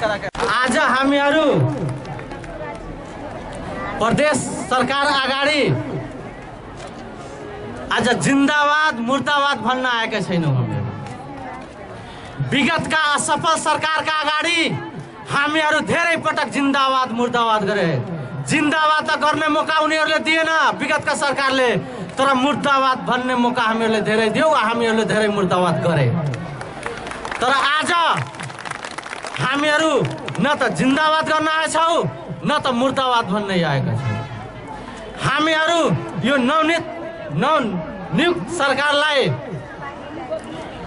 आज हामीहरू प्रदेश सरकार अगाडि आज जिन्दाबाद मुर्दाबाद भन्न आएका छैनौँ। हामीहरू विगतका असफल सरकारका अगाडि हामीहरू धेरै पटक जिन्दाबाद मुर्दाबाद गरे। जिन्दाबाद त गर्ने मौका उनीहरूले दिएन विगतका सरकारले, तर मुर्दाबाद भन्ने मौका हामीहरूले धेरै दियौँ, हामीहरूले धेरै मुर्दाबाद गरे। तर आज हामीहरू न त जिन्दाबाद गर्न आएछौँ न त मुर्दाबाद भन्नै आएका छौँ। हामीहरू यो नवनियुक्त सरकारलाई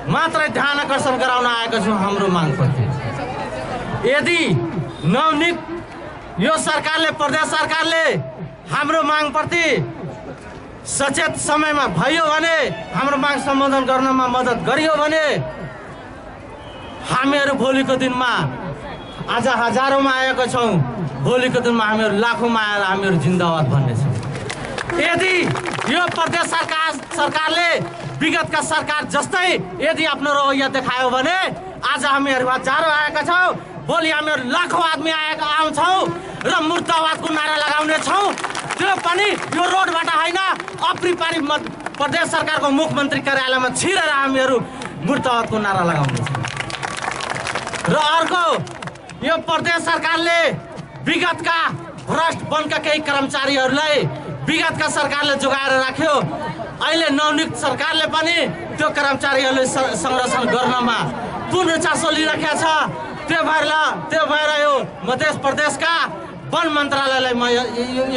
मात्रै ध्यान आकर्षण गराउन आएका छौँ हाम्रो मागप्रति। यदि नवनियुक्त यो सरकारले, प्रदेश सरकारले हाम्रो मागप्रति सचेत समयमा भयो भने, हाम्रो माग सम्बोधन गर्नमा मद्दत गरियो भने हामीहरू भोलिको दिनमा आज हजारौँमा आएका छौँ, भोलिको दिनमा हामीहरू लाखौँमा आएर हामीहरू जिन्दाबाद भन्नेछौँ। यदि यो प्रदेश सरकारले विगतका सरकार जस्तै यदि आफ्नो रवैया देखायो भने आज हामीहरू हजारौँ आएका छौँ, भोलि हामीहरू लाखौँ आदमी आएका आउँछौँ र मुर्दाबादको नारा लगाउने छौँ। त्यो पनि यो रोडबाट होइन, अप्रिपारी प्रदेश सरकारको मुख्यमन्त्री कार्यालयमा छिरेर हामीहरू मुर्दाबादको नारा लगाउनेछौँ। र अर्को, यो प्रदेश सरकारले विगतका भ्रष्ट वनका केही कर्मचारीहरूलाई विगतका सरकारले जोगाएर राख्यो। अहिले नवनियुक्त सरकारले पनि त्यो कर्मचारीहरूले संरक्षण गर्नमा पूर्ण चासो लिइराखेको छ। त्यो भएर यो मध्य प्रदेशका वन मन्त्रालयलाई म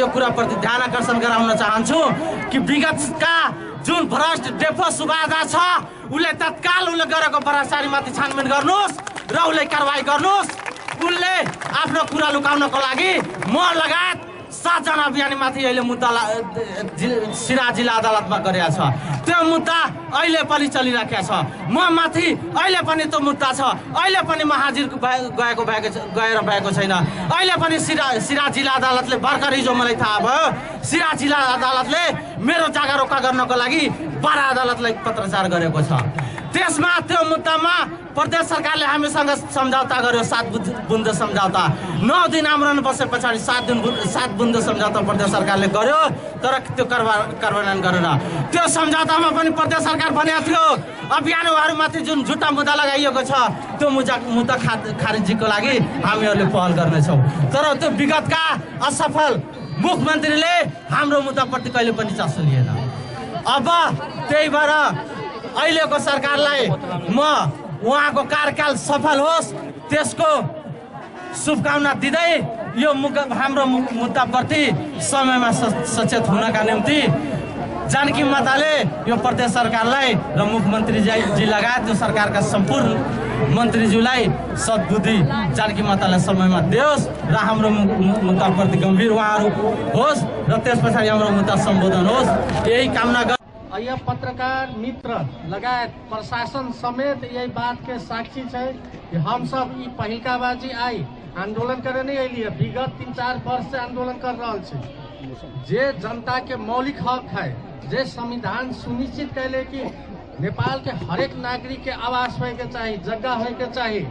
यो कुराप्रति ध्यान आकर्षण गराउन चाहन्छु कि विगतका जुन भ्रष्ट डेपो सुबादा छ उसले तत्काल उसले गरेको भ्रष्टाचारीमाथि छानबिन गर्नुहोस् र उसले कारवाही गर्नुहोस्। उसले आफ्नो कुरा लुकाउनको लागि म लगायत 7 जना अभियानीमाथि अहिले मुद्दा सिरा जिल्ला अदालतमा गरेको छ। त्यो मुद्दा अहिले पनि चलिराखेको छ। म माथि अहिले पनि त्यो मुद्दा छ, अहिले पनि म हाजिर गएर भएको छैन। अहिले पनि सिरा जिल्ला अदालतले भर्खर हिजो मलाई थाहा भयो, सिरा जिल्ला अदालतले मेरो जागा रोका गर्नको लागि 12 अदालतलाई पत्रचार गरेको छ। त्यसमा त्यो मुद्दामा प्रदेश सरकारले हामीसँग सम्झौता गर्यो, 7 बुँदे सम्झौता। 9 दिन आमरण बसे पछाडि 7 बुँदे सम्झौता प्रदेश सरकारले गर्यो, तर त्यो कार्यान्वयन गरेन। त्यो सम्झौतामा पनि प्रदेश सरकार भनेको थियो अभियानहरूमाथि जुन झुटा मुद्दा लगाइएको छ त्यो मुद्दा खारिजीको लागि हामीहरूले पहल गर्नेछौँ। तर त्यो विगतका असफल मुख्यमन्त्रीले हाम्रो मुद्दाप्रति कहिले पनि चासो लिएन। अब त्यही भएर अहिलेको सरकारलाई म उहाँको कार्यकाल सफल होस् त्यसको शुभकामना दिँदै यो हाम्रो मुद्दाप्रति समयमा सचेत हुनका निम्ति जानकी माताले यो प्रदेश सरकारलाई र मुख्यमन्त्रीजी लगायत यो सरकारका सम्पूर्ण मन्त्रीज्यूलाई सद्बुद्धि जानकी मातालाई समयमा दियोस् र हाम्रो मुद्दाप्रति गम्भीर उहाँहरू होस् र त्यस पछाडि हाम्रो मुद्दा सम्बोधन होस्, यही कामना गर्। यह पत्रकार मित्र लगायत प्रशासन समेत यही बात के साक्षी है कि हम सब पहिलका बाजी आई आंदोलन करे नहीं अलिए, विगत 3-4 वर्ष से आंदोलन कर रहा छी। जे जनता के मौलिक हक है, जे संविधान सुनिश्चित कैले कि नेपाल के हरेक नागरिक के आवास होए के चाहिए, जगह होए के चाहिए,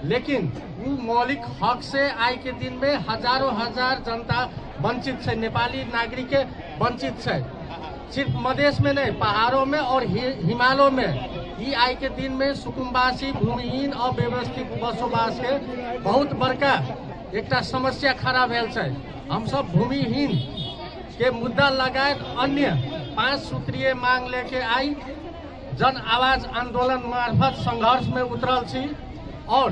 लेकिन वो मौलिक हक से आई के दिन में हजारों हजार जनता वंचित है, नेपाली नागरिक के वंचित है। सिर्फ मधेश में नहीं, पहाड़ों में और हिमालयों में ये आई के दिन में सुकुम्बासी, भूमिहीन अव्यवस्थित बसोबास के बहुत बड़का एक समस्या खड़ा भेल है। हम सब भूमिहीन के मुद्दा लगायत अन्य 5 सूत्रीय मांग लेके आई जन आवाज आंदोलन मार्फत संघर्ष में उतरल छी और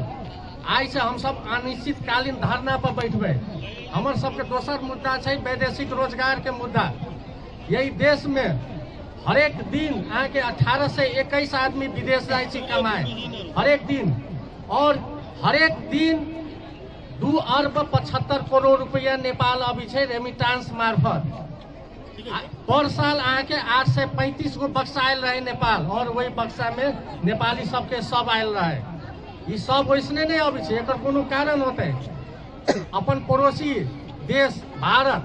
आई से हम सब अनिश्चितकालीन धरना पर बैठबे। हमर सबके दोसर मुद्दा है वैदेशिक रोजगार के मुद्दा। यही देश में हरेक दिन अहाँके 18 से 21 आदमी विदेश जाइ छी कमाए हरेक दिन, और हरेक दिन 2 अरब 75 करोड़ रुपया नेपाल अबै छै रेमिटांस मार्फत। पर साल अहाँके 835 गो बक्सा आयल रहे नेपाल, और वही बक्सा में नेपाली सबके सब आयल रहे। ई सब वैसने नहीं अबै छै, एकर कोनो कारण होतै। अपन पड़ोसी देश भारत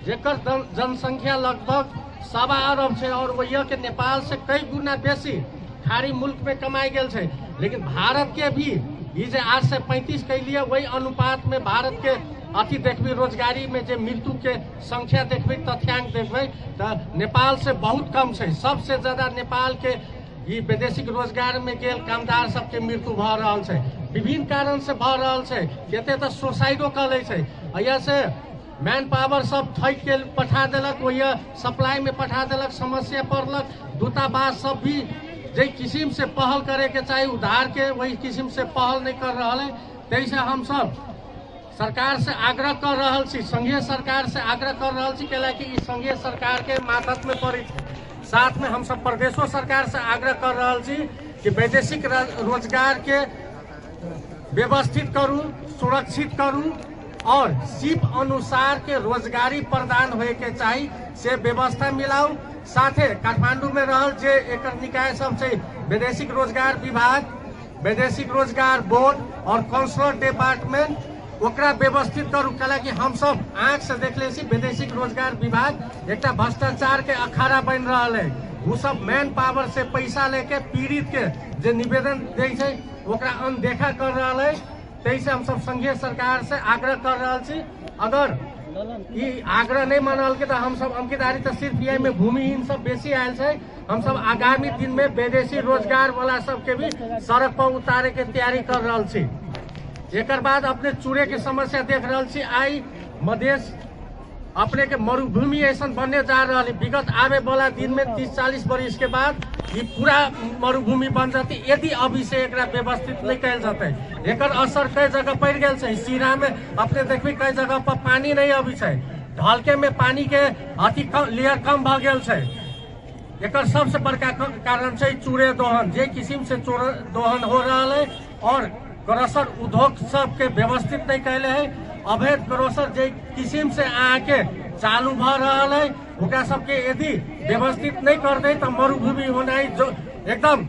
जेकर जनसंख्या लगभग 1.25 अरब है और वही के नेपाल से कई गुना बेसी खाड़ी मुल्क में कमाई गेल छै, लेकिन भारत के भी ई जे 835 कैलिए वही अनुपात में भारत के अथी देखबै, रोजगारी में जे मृत्यु के संख्या देखबै, तथ्यांक देखबै तऽ नेपाल से बहुत कम छै। सबसे ज्यादा नेपाल के ई वैदेशिक रोजगार में गेल कामदार सबके मृत्यु भऽ रहल छै, विभिन्न कारण से भऽ रहल छै। कते तऽ सुसाइडो कऽ लै छै। एहिया से मैन पावर सब ठकि के पठा देलक, ओहिया सप्लाई में पठा देलक, समस्या पड़लक। दूतावास सब भी जे किसिम से पहल करे के चाही उधार के, वही किसिम से पहल नहीं कर रहल है। ताहिसँ हमसब सरकार से आग्रह कर रहल छी, संघीय सरकार से आग्रह कर रहल छी, कैलाकि ई संघीय सरकार के मातहत में पड़ै छै। साथ में हमसब प्रदेशो सरकार से आग्रह कर रहल छी कि वैदेशिक रोजगार के व्यवस्थित करू, सुरक्षित करू और सिप अनुसार के रोजगारी प्रदान होए के चाही से व्यवस्था मिलाऊ। साथे काठमांडू में रहल जे एकर निकाय सब छै, वैदेशिक रोजगार विभाग, वैदेशिक रोजगार बोर्ड और काउंसलर डिपार्टमेंट, ओकरा व्यवस्थित करू। कैलाकि हमसब आँख से देखले छी वैदेशिक रोजगार विभाग एकटा भ्रष्टाचार के अखाड़ा बनि रहल है। उ सब मैन पावर से पैसा लेके पीड़ित के जे निवेदन दै छै ओकरा अनदेखा कर रहल है। ताहिसँ हमसब संघीय सरकार से आग्रह कर रहल छी, अगर ई आग्रह नहीं मानल के तऽ हमसब अंकितधारी तऽ सिर्फ यही में भूमिहीन सब बेसी आयल छै, हमसब आगामी दिन में विदेशी रोजगार वाला सबके भी सड़क पर उतारे के तैयारी कर रहल छी। एकर बाद अपने चूड़े के समस्या देख रहल छी। आई मधेश अपने के मरुभूमि ऐसा बनने जा रहल है। विगत आवे वाला दिन में 30-40 बरिस के बाद ये पूरा मरुभूमि बन जाती यदि अभी से एकरा व्यवस्थित नहीं कैल जाते। एकर असर कई जगह पड़ गेल छै। सीरा में अपने देखबी कई जगह पर पानी नहीं अभी छै, ढलके में पानी के अथी लेयर कम भ गेल छै। एकर सबसे बड़का कारण छै चूड़े दोहन, जे किसिम से चूड़े दोहन हो रहल है और क्रसर उद्योग सबके व्यवस्थित नहीं कैले है। अवैध क्रसर जे किसिम से अहाँके चालू भ रहल है ओकरा सबके यदि व्यवस्थित नहीं कर दे तो मरुभूमि होना जो एकदम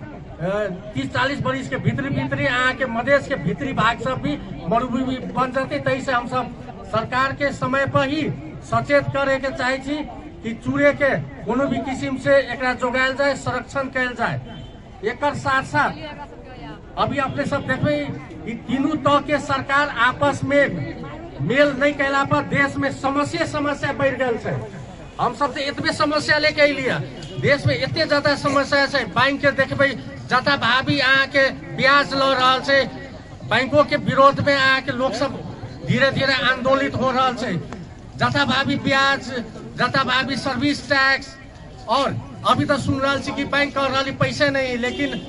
30-40 बरिस के भीतरी भीतरी अहाँके मधेश के भीतरी भाग सब भी मरुभूमि बन जाते। ताहिसँ हमसब सरकार के समय पर ही सचेत करे के चाहे छी कि चूड़े के कोनो भी किसिम से एकरा जोगायल जाए, संरक्षण कैल जाए। एकर साथ साथ अभी अपने सब देखबै ई तीनू तह के सरकार आपस में मेल नहीं कैला पर देश में समस्या समस्या बढ़ि गेल छै। हम सब तऽ एतबे समस्या लेके अयलियै, देश में एते ज्यादा समस्या छै। बैंक के देखबै जथाभावी अहाँके ब्याज लऽ रहल छै, बैंको के विरोध में अहाँके लोक सब धीरे धीरे आंदोलित हो रहल छै। जथाभावी ब्याज, जथाभावी सर्विस टैक्स, और अभी तऽ सुन रहल छी कि बैंक कह रहल पैसे नहीं, लेकिन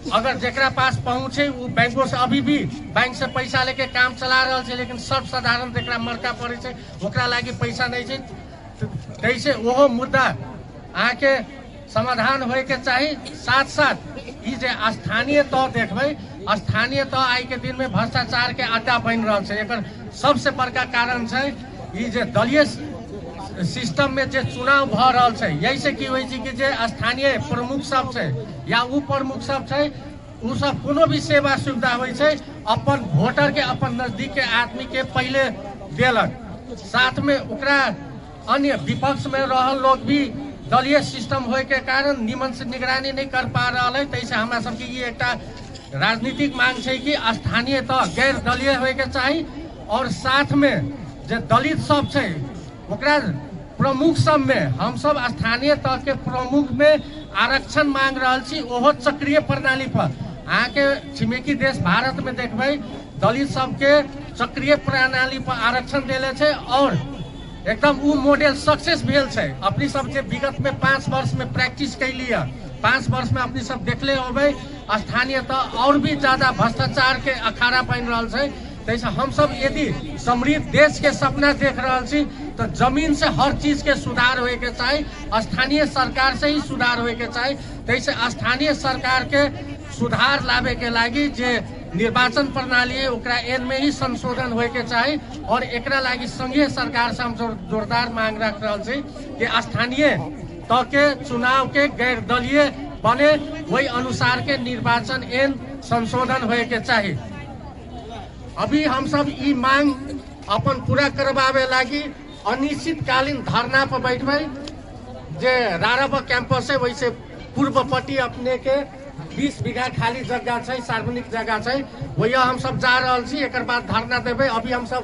अगर जेकरा पास पहुँचे वो बैंकों से अभी भी बैंक से पैसा लेके काम चला रहल छै, लेकिन सर्वसाधारण जेकरा मरका पड़ै छै ओकरा लागि पैसा नहीं छै। तैसे ओहो मुद्दा अहाँके समाधान होए के चाही। साथ साथ ई जे स्थानीय तह देखबै, स्थानीय तह आइ के दिन में भ्रष्टाचार के अड्डा बनि रहल छै। एकर सबसे बड़का कारण छै ई जे दलीय सिस्टम में जे चुनाव भऽ रहल छै। यही से की होइ छै कि जे स्थानीय प्रमुख सब छै या उप प्रमुख सब छै, उ सब कोनो भी सेवा सुविधा होइ छै अपन वोटर के, अपन नजदीक के आदमी के पहिले देलक। साथ में ओकरा अन्य विपक्ष में रहल लोग भी दलीय सिस्टम होए के कारण निमन से निगरानी नहीं कर पा रहल है। ताहिसँ हमरा सबके ई एकटा राजनीतिक मांग छै कि स्थानीय तह गैर दलीय होए के चाही और साथ में जे दलित सब छै ओकरा प्रमुख सब में हमसब स्थानीय तह के प्रमुख में आरक्षण मांग रहल छी, ओहो चक्रीय प्रणाली पर। अहाँके छिमेकी देश भारत में देखबै दलित सबके चक्रीय प्रणाली पर आरक्षण देले छै और एकदम उ मॉडल सक्सेस भेल छै। अपनी सब जे विगत में 5 वर्ष में प्रैक्टिस कैलियै, 5 वर्ष में अपनी सब देखले होबै स्थानीय तह और भी ज्यादा भ्रष्टाचार के अखाड़ा बनि रहल छै। ताहिसँ हमसब यदि समृद्ध देश के सपना देख रहल छी तऽ जमीन से हर चीज के सुधार होए के चाही, स्थानीय सरकार से ही सुधार होए के चाही। ताहिसँ स्थानीय सरकार के सुधार लाबे के लागि जे निर्वाचन प्रणाली है ओकरा एन में ही संशोधन होए के चाही और एकरा लागि संघीय सरकार से हम जोरदार मांग राख रहल छी कि स्थानीय तह के चुनाव के गैर दलीय बने, वही अनुसार के निर्वाचन एन संशोधन होए के चाही। अभी हम सब ई मांग अपन पूरा करवावे लागि अनिश्चितकालीन धरना पर बैठबै। जे राराब कैंपस है वैसे पूर्वपट्टि अपने के 20 बीघा खाली जगह छै, सार्वजनिक जगह छै, वही हम सब जा रहल छी। एकर बाद धरना देबै। अभी हम सब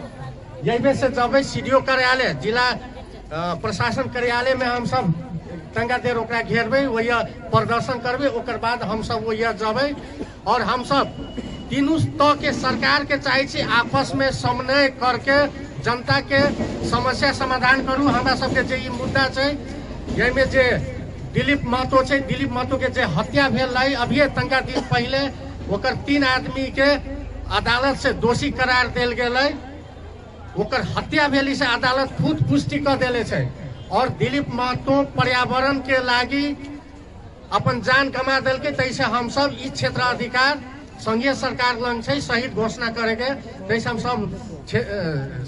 यही से जबै सीडीओ कार्यालय, जिला प्रशासन कार्यालय में हम सब तंगा देर ओकरा घेरबै, वही प्रदर्शन करबै। ओकर बाद हम सब वही जबै। और हम सब तीनू तह के सरकार के चाहे छी आपस में समन्वय करके जनता के समस्या समाधान करू। हमरा सबके जे ई मुद्दा छै, एहिमे जे दिलीप महतो छै, दिलीप महतो के जे हत्या भेल रहे अभिये तनका दिन पहले, ओकर 3 आदमी के अदालत से दोषी करार देल गेलै। ओकर हत्या भेली से अदालत खुद पुष्टि क देले छै। और दिलीप महतो पर्यावरण के लागी अपन जान कमा देलकै। तैसे हम सब ई क्षेत्र अधिकार संघीय सरकार लग छै शहीद घोषणा करे के। तैसे हम सब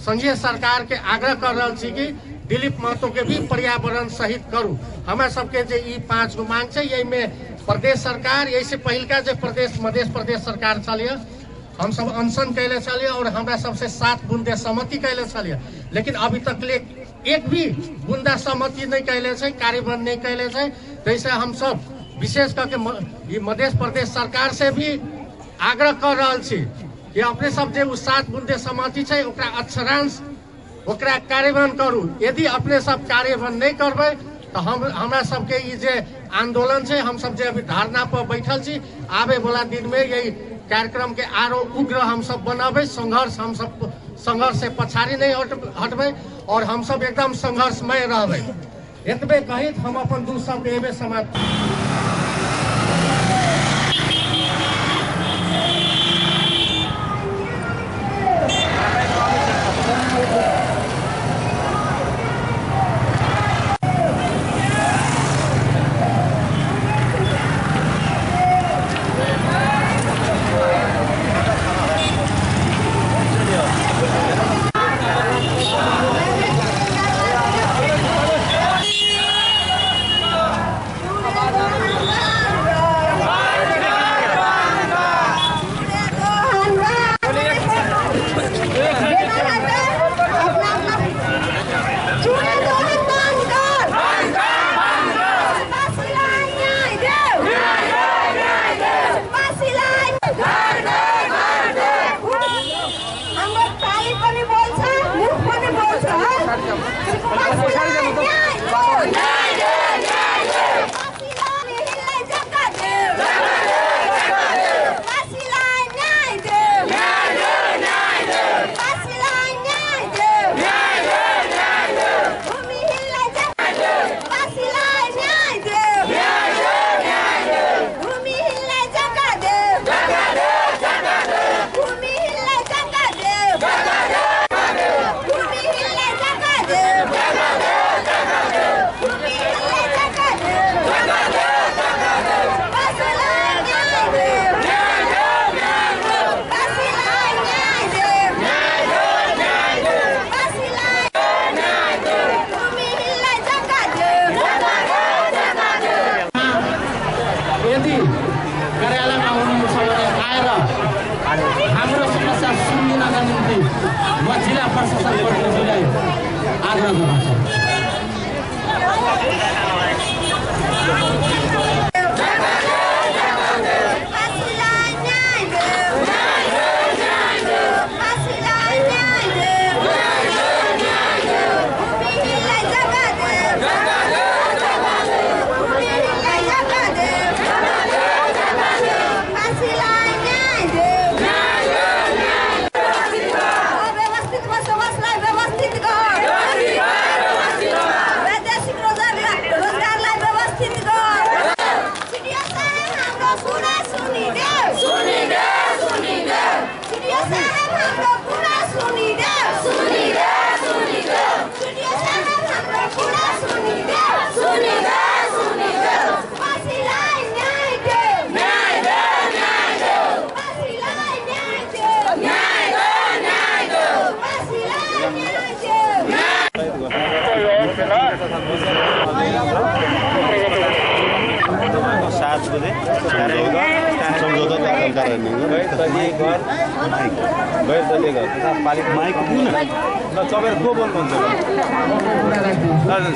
संघीय सरकार के आग्रह कर रहल छी कि दिलीप महतो के भी पर्यावरण शहीद करू। हमरा सबके जे ई 5 गो मांग छै, एहिमे प्रदेश सरकार, एहिसे पहिलका जे प्रदेश मध्य प्रदेश सरकार छलियै, हम सब अनशन कैले छलियै और हमरा सबसे 7 बुंदे सहमति कैले छलियै, लेकिन अभी तक ले एक भी बुंदा सहमति नहीं कैले छै, कार्यान्वयन नहीं कैले छै। तैसे हम सब विशेष करके ई मध्य प्रदेश सरकार से भी आग्रह कर रहल छी कि अपने सब जे उ 7 बुंदे सहमति छै ओकरा अक्षरांश ओकरा कार्यान्वयन करू। यदि अपने सब कार्यान्वयन नहीं करबै तो हम हमरा सबके ई जे आंदोलन छै, हम सब जे अभी धरना पर बैठल छी, आबे वाला दिन में यही कार्यक्रम के आरो उग्र हम सब बनाबे। संघर्ष हम सब संघर्ष से पछाड़ी नहीं हटबै और हम सब एकदम संघर्षमय रहबै। एतबे कहित हम अपन 2 शब्द एबे समाप्त। यदि कार्यालयमा हुनुहुन्छ भने आएर हाम्रो समस्या सुनिदिनका निम्ति म जिल्ला प्रशासन प्रतिनिधिलाई आग्रह गर्दछु।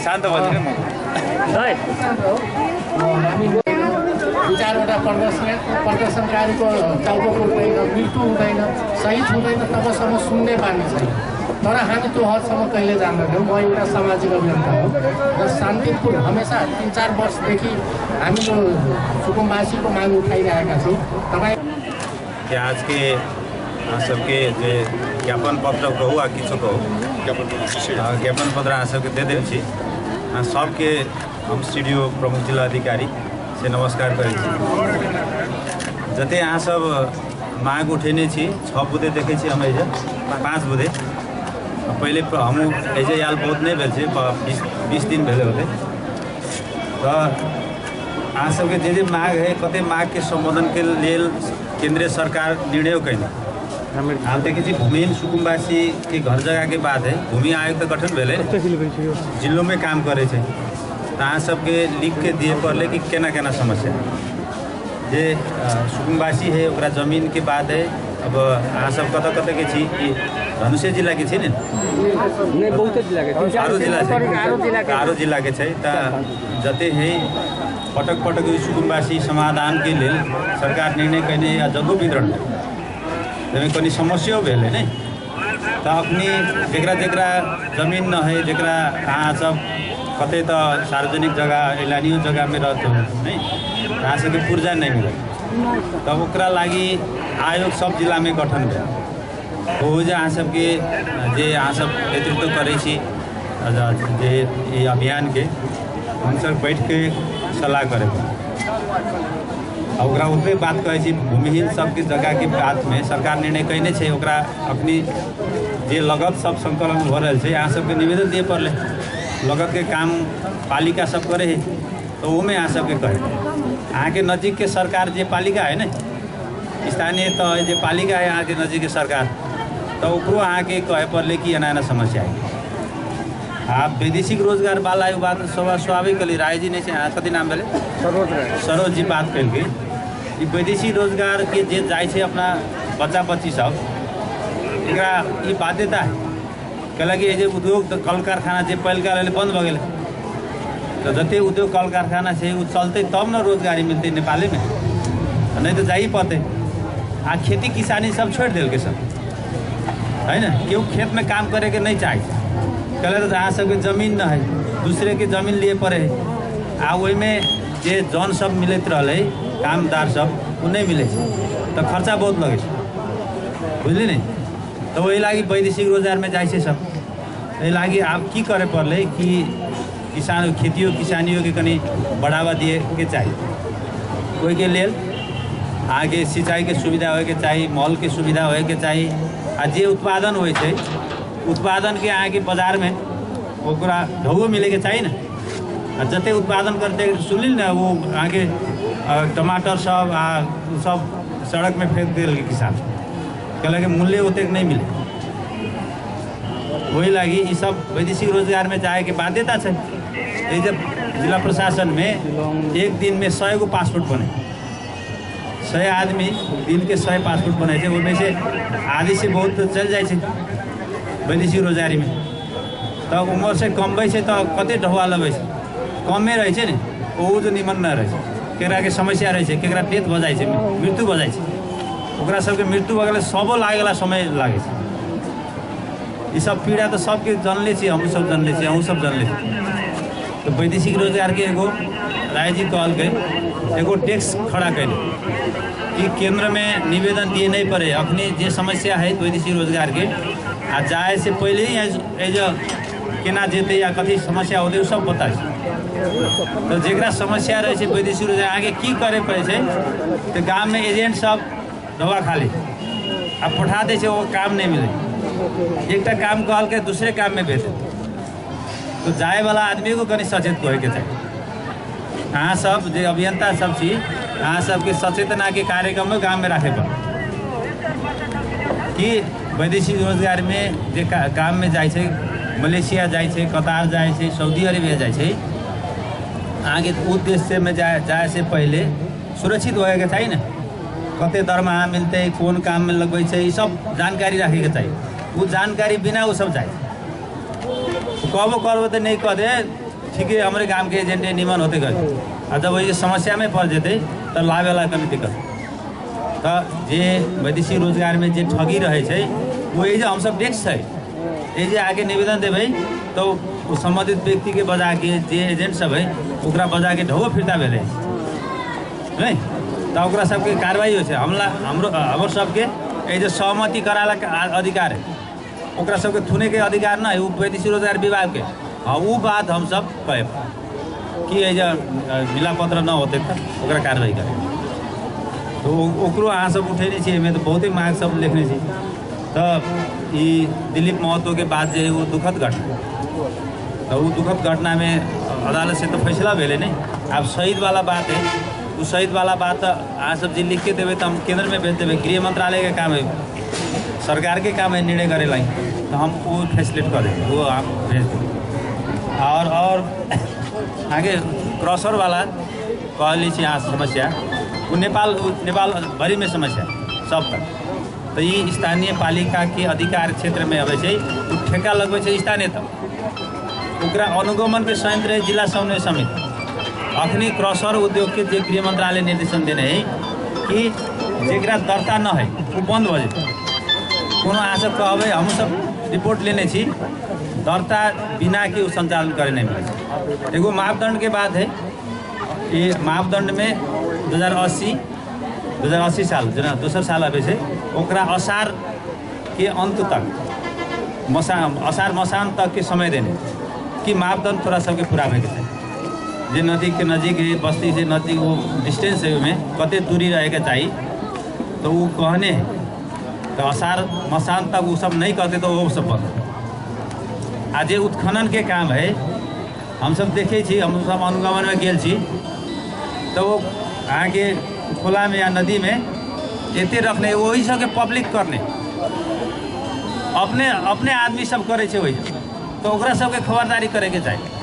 शान्त भइदिनु। दुई चारवटा प्रदर्शनकारीको टाउको फुट्दैन, मृत्यु हुँदैन, शहीद हुँदैन तबसम्म सुन्ने बानी छैन। तर हामी त्यो हदसम्म कहिले जान्दैनौँ। म एउटा सामाजिक अभियन्ता हो र शान्तिपूर्ण हमेसा 3-4 वर्षदेखि हामी यो सुकुम्बासीको माग उठाइरहेका छौँ। तपाईँ कि आजके सबके जे ज्ञापन पत्र कहू आ किछु कहू, ज्ञापन पत्र अहाँ सबके दे देल छी। सबके हम सी डी ओ प्रमुख जिला अधिकारी से नमस्कार करै छी। जते अहाँ सब माग उठेने छी 6 बुधे देखै छी हम एहिजे 5 बुधे पहिले हमहूँ एहिजे आयल बहुत नहि भेल छै, 20 दिन भेलै होतै। तऽ अहाँ सबके जे जे माग है कते मागके सम्बोधनके लेल केंद्रीय सरकार निर्णय कयने। हम देखै छी भूमिहीन सुकुम्बासी के घर जगह के बात है, भूमि आयोग तऽ गठन भेलै, जिलोमे काम करै छै। तऽ अहाँ सबके लिख के दिए पड़लै कि केना केना समस्या जे सुकुम्बासी है ओकरा जमीनके बात है। अब अहाँ सब कतऽ कतऽ के छी? ई धनुषे जिलाके छी ने? आरो जिला छै, आरो जिलाके छै। तऽ जते है पटक पटक सुकुम्बासी समाधानके लेल सरकार निर्णय कयने आ जगहो वितरण जाहिमे कनि समस्यो भेलै ने। तऽ अखनी जकरा जकरा जमीन न है, जकरा अहाँ सब कतै तऽ सार्वजनिक जगह ऐलानियो जगहमे रहत नहीं, अहाँ सबके पुर्जा नहि मिलत, तब ओकरा लागि आयोग सब जिलामे गठन भेल। ओ जे अहाँ सबके जे अहाँ सब नेतृत्व करै छी जे ई अभियानके, हमसब बैठके सलाह करै आ ओकरा ओतबे बात कहै छी। भूमिहीन सबके जगहके बातमे सरकार निर्णय कयने छै, ओकरा अखनी जे लगत सब सङ्कलन भऽ रहल छै। अहाँ सबके निवेदन दिए पड़लै, लगतके काम पालिका सब करै है तऽ ओहोमे अहाँ सबके कहै। अहाँके नजिकके सरकार जे पालिका है ने, स्थानीय तह जे पालिका है अहाँके नजिकके सरकार, तऽ ओकरो अहाँके कहै पड़लै कि एना एना समस्या है। आ वैदेशिक रोजगार वाला एगो बात स्वाभाविक कहली रायजी नहि छै, अहाँ कथी नाम भेलै? सरोज जी बात केलकै। ई वैदेशिक रोजगारके जे जाइ छै अपना बच्चा बच्ची सब, एकरा ई बाध्यता है। कैलाकि जे उद्योग कल कारखाना जे पहिलका रहलै बन्द भऽ गेलै, तऽ जते उद्योग कल कारखाना छै ओ चलतै तब ने रोजगारी मिलतै नेपालेमे, नहि तऽ जाइ पड़तै। आ खेती किसानी सब छोड़ि देलकै सब, है ने? केओ खेतमे काम करैके नहि चाहै छै। कहले तऽ अहाँ सबके जमीन न है, दूसरेके जमीन लिए पड़े है। आ ओहिमे जे जन सब मिलैत रहलै कामदार सब, ओ नहि मिलै छै, तऽ खर्चा बहुत लगै छै, बुझली ने? तऽ ओहि लागि वैदेशिक रोजगारमे जाइ छै सब। एहि लागि आब की करे पड़लै कि किसान खेतियो किसानियोके कनि बढ़ावा दिएके चाही। ओहिके लेल अहाँके सिंचाइके सुविधा होइके चाही, मलके सुविधा होइके चाही। आ जे उत्पादन होइ छै उत्पादनके अहाँके बाजारमे ओकरा ढौओ मिलैके चाही ने। आ जते उत्पादन करतै, सुनली ने ओ अहाँके टमाटर सब आ सब सड़कमे फेंक देलकै किसान, कहलक मूल्य ओतेक नहि मिले। ओहि लागि ई सब वैदेशिक रोजगारमे जाइके बाध्यता छै। एहि जे जिला प्रशासनमे एक दिनमे 100 गो पासपोर्ट बने, 100 आदमी दिनके 100 पासपोर्ट बनै छै, ओहिमे से आधी से बहुत चलि जाइ छै वैदेशिक रोजगारीमे। तऽ उमर से कमबै छै तऽ कते ढौआ लबै छै, कमे रहै छै ने, ओहो जे निमन नहि रहै छै। केकराके समस्या रहै छै, केकरा डेथ भऽ जाइ छै, मृत्यु भऽ जाइ छै, ओकरा सबके मृत्यु भऽ गेलै सबो लागेला समय लागै छै। ई सब पीड़ा तऽ सबके जानले छी, हमहूँ सब जानले छी, अहूँ सब जानले छी। तऽ वैदेशिक रोजगारके एगो रायजी कहलकै एगो डेस्क खड़ा कैले कि केन्द्रमे निवेदन दिए नहि पड़े। अखनी जे समस्या है वैदेशिक रोजगारके, आ जाए से पहिले ही एज केना जेतै या कथी समस्या होतै ओ सब बताइ छै। तऽ जकरा समस्या रहै छै वैदेशिक रोजगार अहाँके की करे पड़ै छै, तऽ गाममे एजेंट सब दवा खाली आ पठा दै छै, ओ काम नहि मिलै। एकटा काम कहलकै दूसरे काममे भेज देतै। तऽ जायवला आदमीको कनि सचेत होइके चाही। अहाँ सब जे अभियंता सब छी, अहाँ सबके सचेतनाके कार्यक्रमो गाममे राखै पड़त कि वैदेशिक रोजगारमे जे गाममे जाइ छै, मलेशिया जाइ छै, कतार जाइ छै, सऊदी अरेबिया जाइ छै, अहाँके ओ देशमे जाय से पहिले सुरक्षित होइके चाही ने। कते दरमाहा मिलतै, कोन काममे लगबै छै, ई सब जानकारी राखैके चाही। ओ जानकारी बिना ओ सब जाइ छै। कहबो करबो तऽ नहि कह दे ठीके हमरे गामके एजेंटे निमन होतै कह, आ जब ओहि समस्यामे पड़ जेतै तऽ लाबेला कनि दिक्कत। तऽ जे वैदेशिक रोजगारमे जे ठगी रहै छै ओ एहि जे हमसब डेस्क छै, एहि जे आके निवेदन देबै तऽ ओ सम्बन्धित व्यक्तिके बजाके जे एजेंट सब है ओकरा बजाके ढोबो फिर्ता भेलै नहि, तऽ ओकरा सबके कार्रवाई होइ छै। हमर सबके एहि जे सहमति कराला अधिकार है, ओकरा सबके थुनेके अधिकार नहि है, ओ वैदेशिक रोजगार विभागके। हाँ, ओ बात हमसब कहब कि एहि जे मिलापत्र न होतै तऽ ओकरा कार्रवाई करै। तऽ ओकरो अहाँ सब उठेने छी, एहिमे तऽ बहुते माँग सब लिखने छी। तऽ ई दिलीप महतोके बात जे है ओ दुखद घटना, तऽ ओ दुखद घटनामे अदालत से तऽ फैसला भेलै नहि। आब शहीदवाला बात है, ओ शहीदवाला बात तऽ अहाँ सब जे लिखके देबै तऽ हम केन्द्रमे भेज देबै, गृह मन्त्रालयके काम है, सरकारके काम है निर्णय करे लागि, तऽ हम ओ फैसिलिट कऽ देबै, ओ हम भेज देबै। और आगे क्रसरवाला कहली छी अहाँ समस्या, ओ नेपाल भरिमे समस्या सब तक। तऽ ई स्थानीय पालिकाके अधिकार क्षेत्रमे अबै छै, ओ ठेका लगबै छै स्थानीय तक, ओकरा अनुगमनके संयंत्र है जिला समन्वय समिति। अखनी क्रसर उद्योगके जे गृह मन्त्रालय निर्देशन देने है कि जेकरा दर्ता न है ओ बन्द भऽ जेतै। कोनो अहाँ सब कहबै, हमहूँ सब रिपोर्ट लेने छी, दर्ता बिना के ओ सञ्चालन करे नहि मिलै छै। एगो मापदण्डके बात है, ई मापदण्डमे 2080 साल जेना दोसर साल अबै छै, ओकरा असारके अन्त तक असार मसान तकके समय देने कि मापदण्ड तोरा सबके पुराबैके छै। जे नदीके नजिक है, बस्ती से नजिक वो डिस्टेंस है, ओहिमे कते दूरी रहेके चाही, तऽ ओ कहने है। तऽ असार मसान तक ओ सब नहि कहते तऽ ओ सब बंद। आ जे उत्खननके काम है, हमसब देखै छी, हमसब अनुगमनमे गेल छी, तऽ ओ अहाँके खोलामे या नदीमे एते रखने ओहि सबके पब्लिक करने अपने अपने आदमी सब करै छै ओहि, तऽ ओकरा सबके खबरदारी करैके चाही।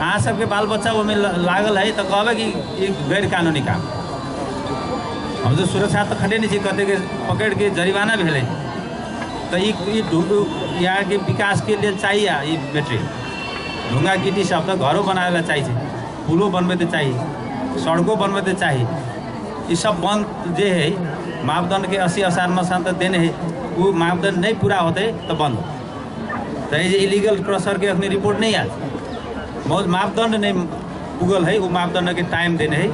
अहाँ सबके बाल बच्चा ओहिमे लागल है तऽ कहबै कि ई गैर कानूनी काम। हम तऽ सुरक्षा तऽ खटे नहि छी, कतेके पकड़िके जरिमाना भेलै। तऽ ई यहाँके विकासके लेल चाही ई मेटेरियल। ढुङ्गा गिटी सब तऽ घरो बनाबै ला चाही छै, पुलो बनबै तऽ चाही, सड़को बनबै तऽ चाही। ई सब बंद जे है मापदण्डके 80 असार मसान तऽ देने है, ओ मापदण्ड नहि पूरा होतै तऽ बंद। तऽ जे इलीगल क्रसरके अखनी रिपोर्ट नहि आयल, मापदण्ड नहि पुगल है, ओ मापदण्डके टाइम देने है।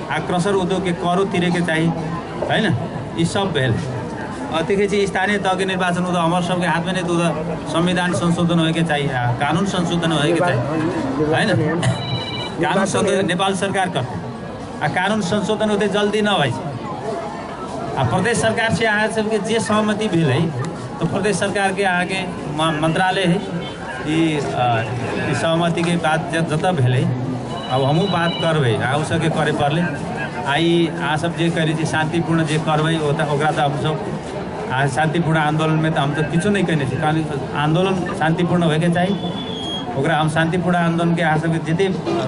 आ क्रसर उद्योगके करो तिरेके चाही है ने, ई सब भेल। देखै छी स्थानीय तहके निर्वाचन ओ तऽ हमर सबके हाथमे नहि, तऽ संविधान संशोधन होइके चाही, कानून संशोधन होइके चाही है ने। कानून संशोधन नेपाल सरकार करतै, आ कानून संशोधन ओते जल्दी न होइ छै। आ प्रदेश सरकार से अहाँ सबके जे सहमति भेलै तऽ प्रदेश सरकारके अहाँके मन्त्रालय है, ई सहमतिके बात जतऽ भेलै अब हमहूँ बात करबै, अहूँ सबके करे पड़लै। आ ई अहाँ सब जे करै छी शान्तिपूर्ण जे करबै ओकरा तऽ हमसब आ शान्तिपूर्ण आन्दोलनमे तऽ हम तऽ किछो नहि कयने छी। कारण आन्दोलन शान्तिपूर्ण होइके चाही, ओकरा हम शान्तिपूर्ण आन्दोलनके अहाँ सबके जते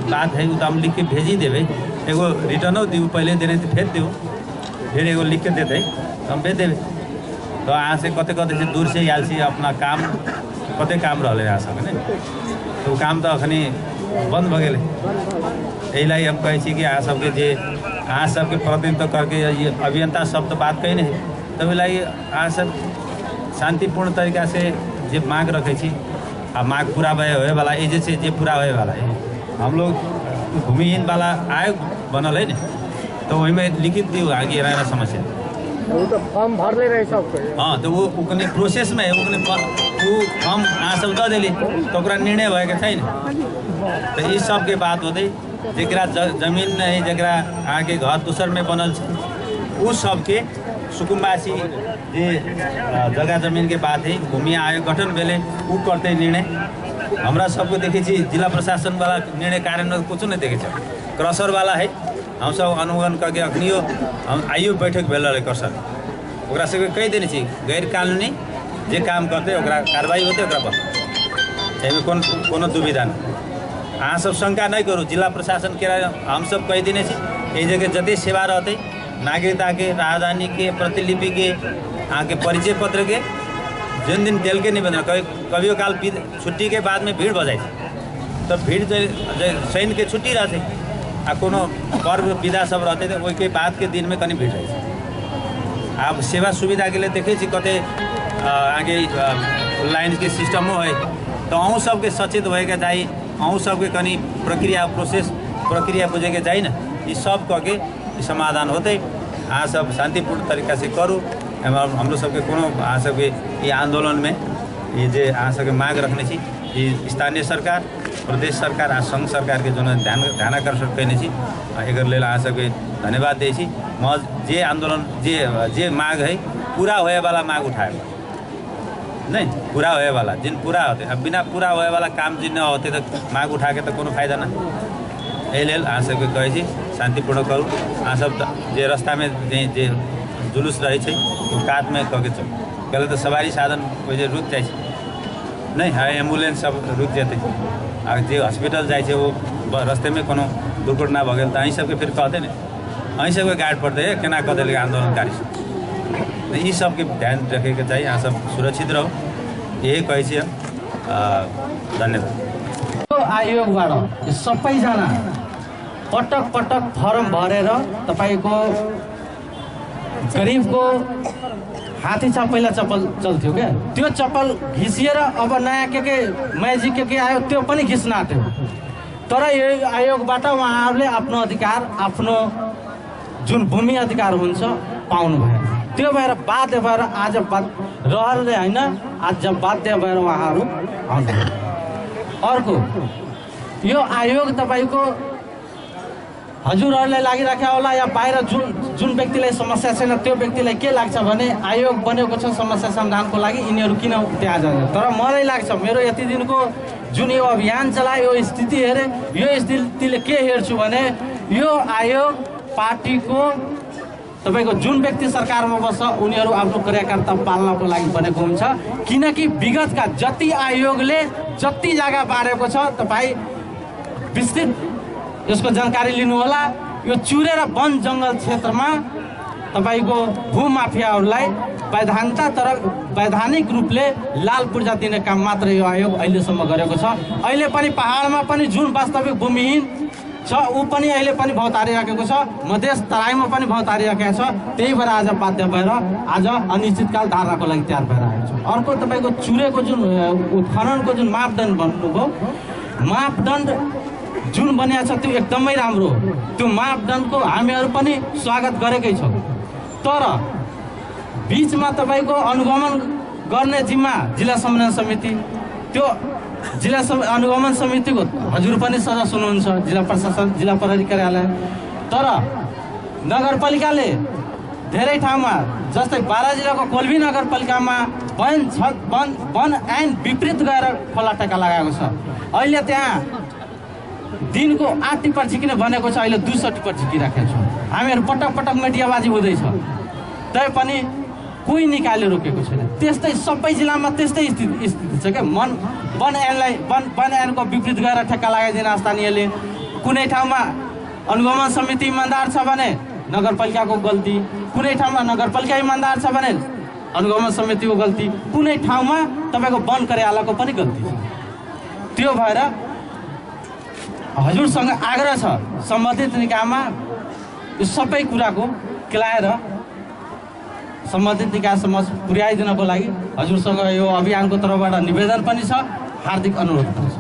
बात है ओ तऽ हम लिखके भेजी देबै। एगो रिटर्नो दियौ, पहिले देने तऽ फेर दियौ, फेर एगो लिखके देतै तऽ हम भेज देबै। तऽ अहाँ से कते कते से दूर से आयल छी, अपना काम कते काम रहलै अहाँ सबके ने, तऽ ओ काम तऽ अखनी बन्द भऽ गेलै। एहि लागि हम कहै छी कि अहाँ सबके जे अहाँ सबके प्रतिनिधित्व करके ये अभियंता सब तऽ बात कही नहीं, तब ओहि लागि अहाँ सब शान्तिपूर्ण तरीका से जे माँग रखै छी आ माँग पूरा होएवाला ई जे छै जे पूरा होएवाला है। हम लोग भूमिहीन वाला आयोग बनल है ने, तऽ ओहिमे लिखित दियौ अहाँके एना एना समस्या। ओ तऽ फॉर्म भरले रहै सबके। हाँ, तऽ ओ कनि प्रोसेसमे है, ओ फॉर्म अहाँ सब दऽ देली तऽ ओकरा निर्णय होइके छै ने। तऽ ई सबके बात होतै। जकरा जमीन नहि, जकरा अहाँके घर दोसरमे बनल छै, ओ सबके सुकुम्बासी जे जग्गा जमीनके बात है, भूमि आयोग गठन भेलै, ओ करतै निर्णय। हमरा सबके देखै छी जिला प्रशासनवाला निर्णय कार्यान्वयन कुछो नहि देखै छै। क्रसरवाला है, हमसब अनुगमन करके अखनियो हम आइयो बैठक भेल रहै क्रसर, ओकरा सबके कहि देने छी गैर कानूनी जे काम करतै ओकरा कार्रवाई होतै, ओकरा बंद। एहिमे कोनो दुविधा नहि। अहाँ सब शङ्का नहि करू, जिला प्रशासनके हमसब कहि देने छी एहि जगह जते सेवा रहतै नागरिकताके, राजधानीके, प्रतिलिपिके, अहाँके परिचय पत्रके, जन दिन देलके निवेदन कभियो काल छुट्टीके बादमे भीड़ भऽ जाइ छै, तऽ भीड़ शनिके छुट्टी रहतै आ कोनो पर्व विदा सब रहतै तऽ ओहिके बादके दिनमे कनि भीड़ रहै छै। आब सेवा सुविधाके लिए देखै छी कते अहाँके लाइनके सिस्टमो है, तऽ अहूँ सबके सचेत होइके चाही, अहूँ सबके कनि प्रक्रिया प्रोसेस प्रक्रिया बुझैके चाही ने। ई सब कऽ के समाधान होतै। अहाँ सब शान्तिपूर्ण तरीकासँ करू। हमरो सबके कोनो अहाँ सबके ई आन्दोलनमे ई जे अहाँ सबके माग रखने छी, ई स्थानीय सरकार, प्रदेश सरकार आ सङ्घ सरकारके जोन ध्यानाकर्षण कयने छी, एकर लेल अहाँ सबके धन्यवाद दै छी। म जे आन्दोलन जे जे माग है पूरा होएवाला माग उठाए नहीं, पूरा होएवाला जिन पूरा होते, अब बिना पूरा होएवाला काम जिन होते तऽ माग उठाके तऽ कोनो फायदा ना। एहि लेल अहाँ सबके कहै छी शान्तिपूर्ण करू। अहाँ सब जे रास्तामे जे जुलूस रहै छै ओ कातमे कऽ के चलू, कहले तऽ सवारी साधन ओहि जे रुकि जाइ छै नहि है, एम्बुलेंस सब रुकि जेतै, आ जे हॉस्पिटल जाइ छै ओ रस्तेमे कोनो दुर्घटना भऽ गेल तऽ अहीं सबके फेर कहतै ने, अहीं सबके गार्ड पड़तै केना कऽ देलकै आन्दोलनकारी सब। ई सबके ध्यान रखैके चाही। अहाँ सब सुरक्षित रहू, यही कहै छी हम। धन्यवाद। आयोगबाट सबैजना पटक पटक फर्म भरेर तपाईँको गरिबको हाथी छ पहिला चप्पल चल्थ्यो क्या, त्यो चप्पल घिसिएर अब नयाँ के म्याजिक के आयो त्यो पनि घिस्न आँट्यो। तर यो आयोगबाट उहाँहरूले आफ्नो अधिकार, आफ्नो जुन भूमि अधिकार हुन्छ पाउनु भएन। त्यो भएर बाध्य भएर आज रहरले होइन, आज बाध्य भएर उहाँहरू आउनुभयो। अर्को यो आयोग तपाईँको हजुरहरूलाई लागिराखेको होला या बाहिर जुन जुन व्यक्तिलाई समस्या छैन त्यो व्यक्तिलाई के लाग्छ भने आयोग बनेको छ समस्या समाधानको लागि, यिनीहरू किन त्यहाँ जाने। तर मलाई लाग्छ मेरो यति दिनको जुन यो अभियान चलायो, यो स्थिति हेरेँ, यो स्थितिले के हेर्छु भने यो आयोग पार्टीको तपाईँको जुन व्यक्ति सरकारमा बस्छ उनीहरू आफ्नो कार्यकर्ता पाल्नको लागि बनेको हुन्छ। किनकि विगतका जति आयोगले जति जग्गा बाँडेको छ तपाईँ विस्तृत यसको जानकारी लिनुहोला। यो चुरेर वन जङ्गल क्षेत्रमा तपाईँको भूमाफियाहरूलाई वैधानिकता तर वैधानिक रूपले लाल पूर्जा दिने काम मात्र यो आयोग अहिलेसम्म गरेको छ। अहिले पनि पहाडमा पनि जुन वास्तविक भूमिहीन छ ऊ पनि अहिले पनि भौतारिराखेको छ, मधेस तराईमा पनि भौतारिराखेको छ। त्यही भएर आज बाध्य भएर आज अनिश्चितकाल धारणाको लागि तयार भएर आएको छ। अर्को तपाईँको चुरेको जुन उत्खननको जुन मापदण्ड भन्नुभयो, मापदण्ड जुन बनिएको छ त्यो एकदमै राम्रो हो। त्यो मापदण्डको हामीहरू पनि स्वागत गरेकै छौँ। तर बिचमा तपाईँको अनुगमन गर्ने जिम्मा जिल्ला समन्वय समिति, त्यो जिल्ला अनुगमन समितिको हजुर पनि सदस्य हुनुहुन्छ, जिल्ला प्रशासन, जिल्ला प्रहरी कार्यालय। तर नगरपालिकाले धेरै ठाउँमा जस्तै बारा जिल्लाको कोल्भी नगरपालिकामा वन वन ऐन विपरीत गएर खोला टेका लगाएको छ। अहिले त्यहाँ दिनको 8 टिप्पर झिकिने भनेको छ, अहिले 200 टिप्पर झिकिराखेको छ। हामीहरू पटक पटक मिडियाबाजी हुँदैछ, तैपनि कोही निकायले रोकेको छैन। त्यस्तै सबै जिल्लामा त्यस्तै स्थिति छ क्या। वन ऐनलाई वन ऐनको विपरीत गएर ठेक्का लगाइदिने स्थानीयले, कुनै ठाउँमा अनुगमन समिति इमान्दार छ भने नगरपालिकाको गल्ती, कुनै ठाउँमा नगरपालिका इमान्दार छ भने अनुगमन समितिको गल्ती, कुनै ठाउँमा तपाईँको वन कार्यालयको पनि गल्ती छ। त्यो भएर हजुरसँग आग्रह छ सम्बन्धित निकायमा यो सबै कुराको केलाएर सम्बन्धित निकायसम्म पुर्याइदिनको लागि हजुरसँग यो अभियानको तर्फबाट निवेदन पनि छ, हार्दिक अनुरोध पनि छ।